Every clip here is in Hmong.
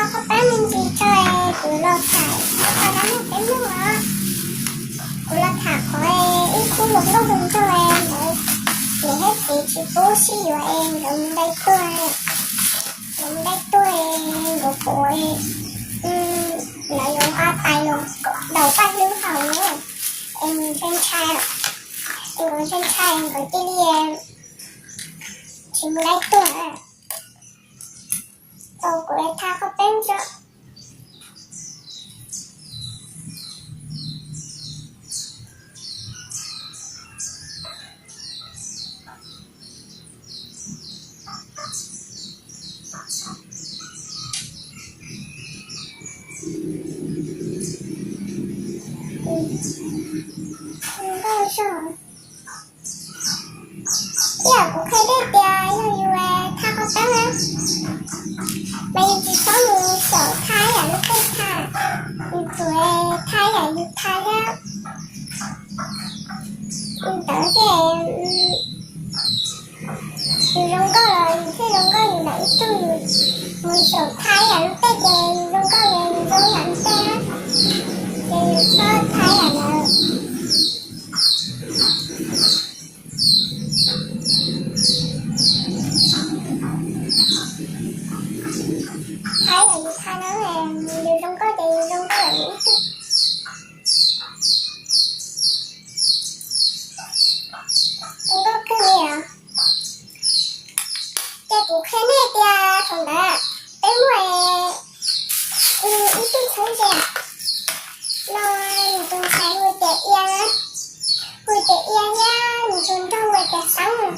Thov qhov pab me ntsis tso, kuv los tham qhov dab neeg peb mloog os. Kuv los tham qhov ib khub hluas nkauj hluas nraug ntawd, niam thiab txiv tsis pub sib yuav es nkawd mus dai tuag, nkawd mus dai tuag, nkawd pom lawv yuav a tais los daus paj hlwb haus na, es ntshai ntshai, nkawd ntshai ntshai nkawd cia li tsis mus dai tuag. Tau kuv tham qhov peb tso. Ib yam kuv qhia dej tias yog yus tham qhov peb na, mas yus tsis txhob mus xyaum tham yam lub tej tham, yus tsuas tham yam yus tham thiab. Ntawd thiaj yus zoo nkauj los yus thiaj zoo nkauj, yus lam ib tug yus mus xyaum tham yam lub tej ces yus zoo nkauj los yus zoo yam lub tej, ces yus txhob tham yam ntawd. Tham yam yus tham no, yus zoo nkauj ces yus zoo nkauj los yus ib tug. Zoo nkauj kawg li os. Ces kuv qhia nej tias thaum ntawd peb muaj ib tug txheeb ze no, nws tus ntxhais hu tias Ia, hu tias Ia thiab nws tus nraug hu tias Xeeb.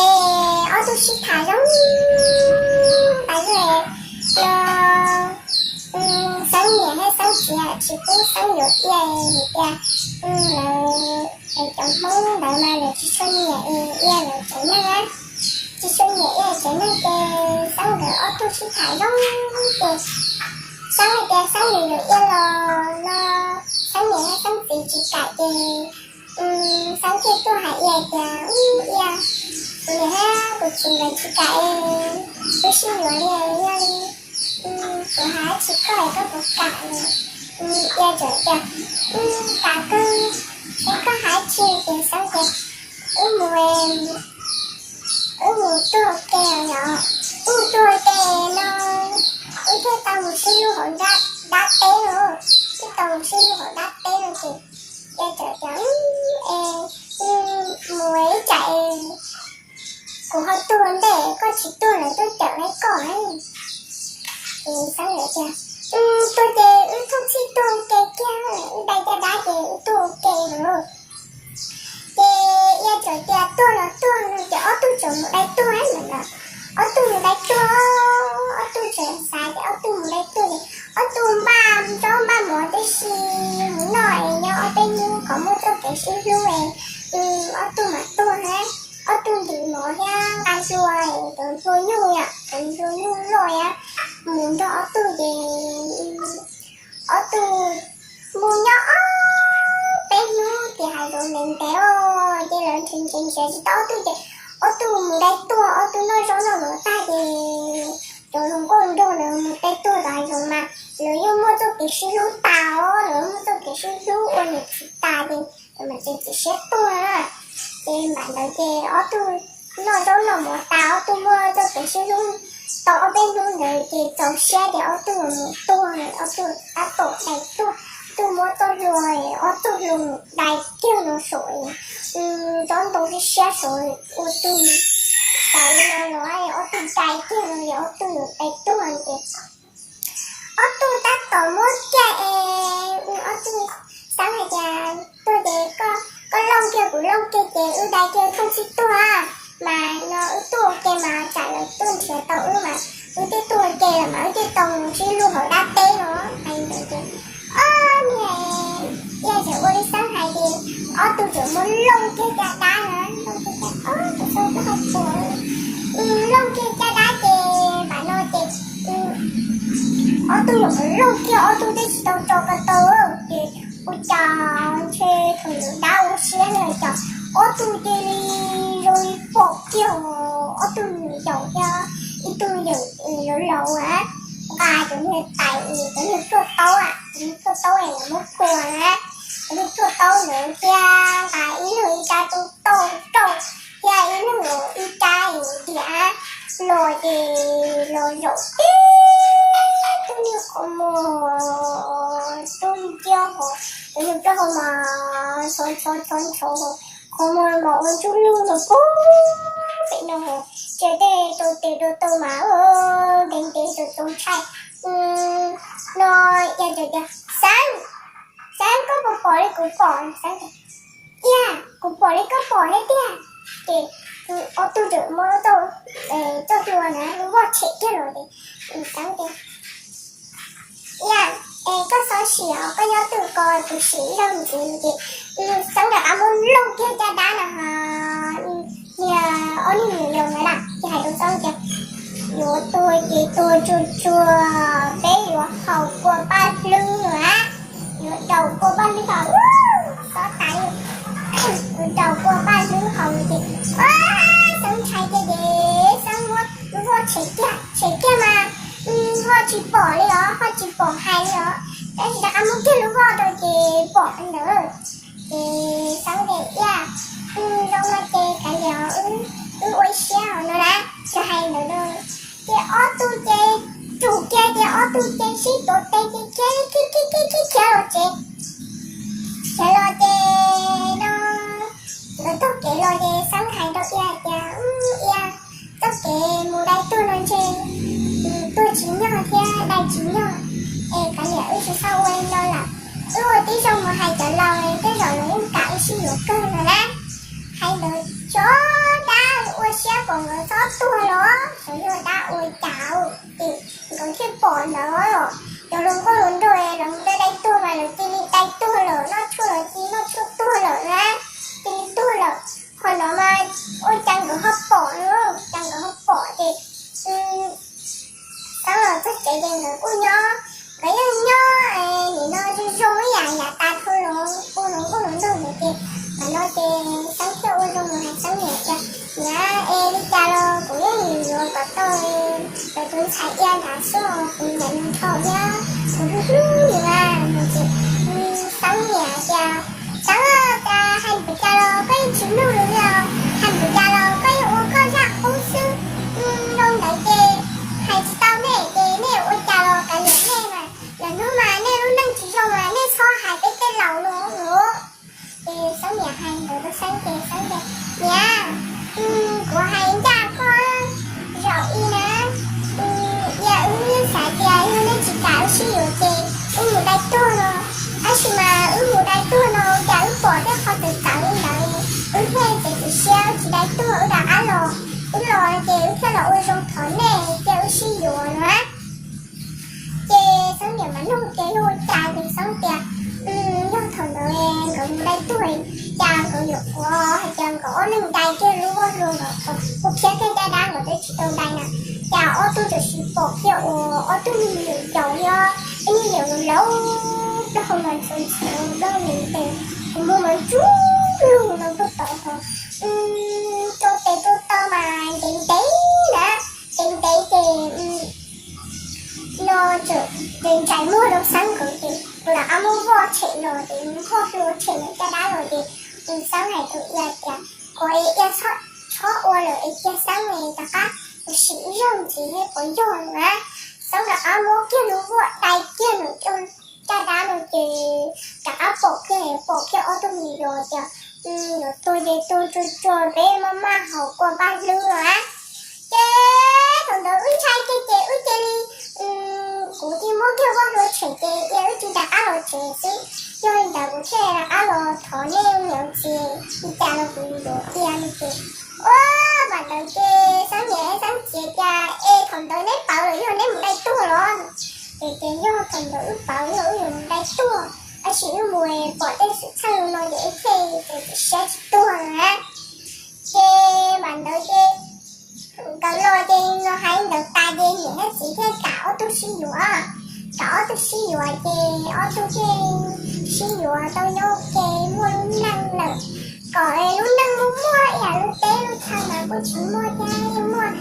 Es ob tug sib tham zoo tas zog los Xeeb niam thiab Xeeb txiv tsis pub Xeeb yuav Ia, vim tias lawv cov Hmoob ntawd mas lawv tsis tshua nyiam Ia lawv tsev neeg, tsis tshua nyiam Ia tsev neeg ces Xeeb nkawd ob tug sib tham zoo ces Xeeb hais tias Xeeb yuav yuav Ia los no, Xeeb niam thiab Xeeb txiv tsis kam ces Xeeb thiaj tuaj hais Ia tias, Ia, kuv niam thiab kuv txiv nkawd tsis kam es wb sib yuav li, yog li kuv hais dab tsi koj es koj puas kam? Ia txawm tias, Kam kawg, es koj hais dab tsi? Ces Xeeb tias, Wb mus, wb mus tuag ua ke os, wb mus tuag ua ke no wb thiaj tau mus sib hlub hauv dab teb no, thiaj tau mus sib hlub hauv dab teb no ces Ia txawm tias, Es mus ib tsam kuv ho tuag ntej koj tsis tuag lawv tuaj cawm laib koj. Ces Xeeb tias, Tuag ces wb thoob tsib tuag ua ke kiag, wb dai caj dab ces wb tuag ua ke lawm. Ces Ia txawm tias, Tuag los tuag no ces ob tug txawm mus dai tuag lawm. Ob tug mus dai tuag, ob tug txawm xav tias ob tug mus dai tuag ces ob tug npaj zaub npaj mov tib si mus noj es nyob ob peb hnub kom muaj txoj kev sib hlub es ob tug mam tuag thiab. Ob tug ntim mov thiab nqa hlua, cov hlua nyuj, cov hlua nyuj loj thiab, mus nrog ob tug ces ob tug mus nyob ob peb hnub ces hav zoov ntev ntev os, ces lawv nrhiav nrhiav nrhiav tsis tau ob tug ces ob tug mus dai tuag, ob tug noj zaub noj mov tag ces cov hluas nkauj nraug lawv mus dai tuag tom hav zoov mas lawv yeej muaj txoj kev sib hlub tas os, lawv muaj txoj kev sib hlub ua niam txiv tas ces lawv mam txiav txim siab tuag. Ces npaum ntawd ces ob tug noj zaub noj mov tas, ob tug muaj txoj kev sib hlub tau ob peb hnub ntawd ces txaus siab ces ob tug mus tuag, ob tug tab tom dai tuag, ob tug muab txoj hlua, ob tug hlua mus dai kiag no saum, tsob ntoo siab siab saum ua tug, tas li no los ob tug dai kiag no es ob tug yuav dai tuag ces ob tug tab tom muab kiag es ob tug xav hais tias tuag ces koj looj kiag kuv looj kiag ces wb dai kiag thoob tsib tuag mas no wb tuag ua ke mas tsam lawv tuaj nrhiav tau wb mas wb twb tuag ua ke lawm mas wb thiaj tau mus sib hlub hauv dab teb no. Hais ntawd ces ob niag Ia txawm ua li Xeeb hais ces ob tug txawm muab looj kiag caj dab na, looj kiag caj, ob tug txawm hais tias looj kiag caj dab ces npaum no ces ob tug nyuam qhuav looj kiag ob tug twb tsis tau tso ko taw ces ua cas ntshe thaum nyuam dab ua siab no cas ob tug cia li zoo li pom kiag ob tug me nyuam yaus thiab ib tug me nyuam laus laus a. nqa cov niag tais, cov niag plhuaj taub, cov niag plhuaj taub es lawv muab phua na, cov niag plhuaj taub ntawd thiab nqa ib leeg ib rab tub tauj rau, thiab ib leeg ib rab diav los ces los zaum tib tug niag qhov muag tub nciab hauv, cov niag plhuaj hauv mas ntshov ntshov ntshov ntshov, qhov muag mas ua ntsuj lug los puag pem no hauv, ces tej rau tes rau taw mas ntev ntev txaus txaus ntshai. No, Iab tias, Xeeb, Xeeb, koj puas pom li kuv pom? Xeeb tias, Iab, kuv pom li koj pom thiab tiag. Ces ob tug txawm muab tau txoj hlua na lub voj tshem kiag los ces Xeeb tias, Iab, es koj txhob sim os, koj nyob twg ko kuv sim ib zaug ntxiv. Ces Xeeb rov qab muab loog kiag caj dab no, niag ob niag me nyuam yaus ntawd na ces hais rau Xeeb tias, Yuav tuag ces tuag tsuag tsuag, peb yuav haus kua paj hlwb na, yuav daus kua paj hlwb haus, xob tas li, yuav daus kua paj hlwb haus. Ces Xeeb ntshai kiag ces Xeeb muab lub voj tshem kiag, tshem kiag mas ho tsis pom li os, ho tsis pom hais li os, tab sis rov qab muab kiag lub voj rau ces pom ntawd. Ces Xeeb tias, Iab, zoo no ces kav liam, wb ua siab hauv no na, tsis hais ntawd na. Ces ob tug ces rub kiag ces ob tug ces sib tuav tes ces khiav khiav khiav khiav los tsev. Khiav los ces no, nkawd taug kev los ces Xeeb hais rau Iab tias, Iab, txoj kev mus dai tuag no ntshe tuag tsis nyog thiab dai tsis nyog, es kav liam wb tsis txhob ua li no lawm. Wb ua tib zoo mus hais cov laus, tej zaum lawv yeej kam wb sib yuav kawg no na. Hais ntawd cov dab ua siab kom nkawd txhob tuag los xyov yog dab ua cas ces nkawd thiaj pom ntawd. Cov hluas nkauj hluas nraug los dai dai tuag mas lawv cia li dai tuag lawm, noj tshuaj los cia li noj tshuaj tuag lawm na, cia li tuag lawm. Qhov no mas ua cas nkawd ho pom, cas nkawd ho pom ces Xeeb los txog tsev ces nkawd kuj nyob, nkawd yeej nyob nim no zoo zoo ib yam yam tas dhau los ua hluas nkauj hluas nraug ntawd ces thaum no ces Xeeb thiaj ua zoo mus hais Xeeb niam tias, Niam, es li cas los kuv yeej yuav kom tau cov tus ntxhais Iab ntawd xwb, kuv nyiam nws dhau thiab kuv hlub hlub nws na. Ces Xeeb niam tias, Xeeb, cas hais npaum cas los koj yeej tsis mloog lus li os, hais npaum cas los koj yeej ua koj zaj qub xwb. Zoo ntawd ces hais tsis tau nej ces nej ua cas los kav liam nej mas, lwm hnub mas nej lub neej tsis zoo mas nej txhob hais peb tej laus no. Ces Xeeb niam hais ntawd rau Xeeb ces Xeeb tias, Niam, kuv hais ncaj koj zaum ib na, yog wb xav tias yog nej tsis kam wb sib yuav ces wb mus dai tuag no, tab sis mas wb mus dai tuag no cas wb pom tej qhov txawv txawv li ntawd, wb thiaj txiav txim siab wb tsis dai tuag, wb rov qab los, wb los ces wb thiaj los ua zoo thov nej cia wb sib yuav no na. Ces Xeeb niam mas nug ces yog ua cas ces Xeeb tias, yog thaum ntawd nkawd mus dai tuag, cas nkawd yuav ua hais tias nkawd ob leeg dai kiag lub voj hlua nkawd, ua khiav kiag caj dab nkawd twb tsis tau dai na, cas ob tug tam sim pom kiag uas ob tug me nyuam yaus li, ib niag yawm laus plaub hau mas ntxhov ntxhov plaub hau ntev, kuv muag mas ntsuj lug no tuaj tod ho, rau tes rau taw mas ntev ntev na, ntev ntev ces no txawm ntsais muag rau Xeeb nkawd ces nkawd rov qab muab voj tshem los ces, voj hlua tshem lawm caj dab los ces, Xeeb hais rau Iab tias, Kuv, Iab, txhob ua lawm es cia Xeeb es rov qab sim ib zaug ntxiv seb puas yog na. Xeeb rov qab muab kiag lub voj dai kiag nws caj dab no ces rov qab pom kiag, pom kiag ob tug me nyuam yaus tias, yuav tuag ces tuag tsuag tsuag, peb maj maj haus kua paj hlwb no na. Ces thaum ntawd wb ntshai kiag ces wb cia li, kuv thiaj muab kiag voj hlua tshem ces Iab wb cia li rov qab los tsev xwb. Yog li ntawd kuv thiaj rov qab los thov nej niam txiv li cas los kuv yuav Iab li ces, ua, vam ntawd ces Xeeb niam Xeeb txiv tias, Es thaum ntawd neb paub lawm yog neb mus dai tuag los? Ces tias, Yog thaum ntawd wb paub yog wb yuav mus dai tuag, tab sis wb mus pom tej xwm txheej li no ces wb thiaj txiav txim siab tsis tuag na. Ces vam ntawd ces nkawd los ces los hais li ntawd tas ces niam thiab txiv thiaj kam ob tug sib yuav. Kam ob tug sib yuav ces ob tug thiaj sib yuav tau nyob ua ke muaj lub neej lawm. kom lub neej muaj muaj ib yam lub teb lub chaw mas kuj tsis muaj thiab, yeej muaj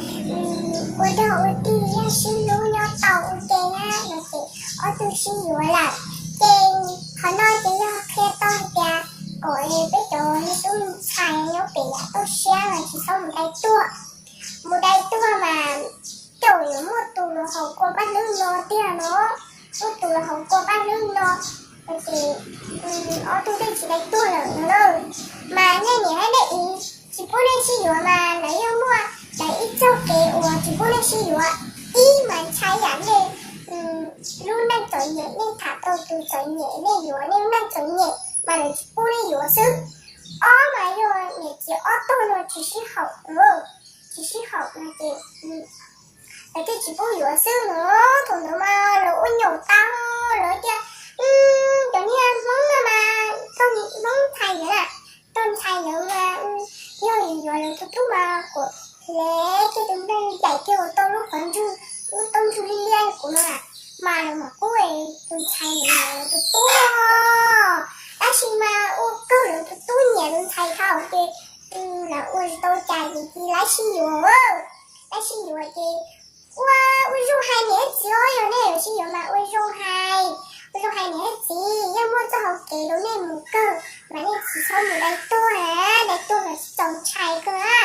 ua dog ua dig, yeej sib hlub nyob tau ua ke na no ces ob tug sib yuav lawm. Ces qhov no ces yog qhia tau hais tias kom peb cov me tub me ntxhais nyob pem yam toj siab mas tsis txhob mus dai tuag. Mus dai tuag mas caum yuav muaj tus los haus kua paj hlwb no tiag no, muaj tus los haus kua paj hlwb no, ces ob tug thiaj tsis dai tuag lawm no na. Mas nej niam thiab nej txiv tsis pub nej sib yuav mas lawv yog muaj lawv ib txoj kev uas tsis pub nej sib yuav. Ib mas ntshai yam nej lub neej txom nyem, nej tham tau tus txom nyem, nej yuav nej lub neej txom nyem mas lawv tsis pub nej yuav xwb. Ob mas yog niam txiv ob tog no tsis sib haum, tsis sib haum no ces lawv thiaj tsis pub yuav xwb no. Thaum ntawd mas lawv ua nyaum tau, lawv tias cov niag Hmoob no mas, tog Hmoob ntxhais na, tog ntxhais lawv mas yog yuav lawv tus tub mas kom hle kiag tus nplaig yaim kiag uas tau lub qhov ntswg, lub taub ntswg liab liab kuv no mas lawv mam pub tus ntxhais lawv tus tub. Tab sis mas ua kawg lawv tus tub nyiam tus ntxhais dhau ces lawv ua tsis tau cas ces cia li sib yuav. Tab sis yuav ces ua, ua zoo hais niam thiab txiv os, yog nej yuav sib yuav mas ua zoo hais, ua zoo hais niam thiab txiv, yeej muaj txoj hau kev rau nej mus kawg mas nej tsis txhob mus dai tuag, dai tuag los tsis txaus ntshai kawg na.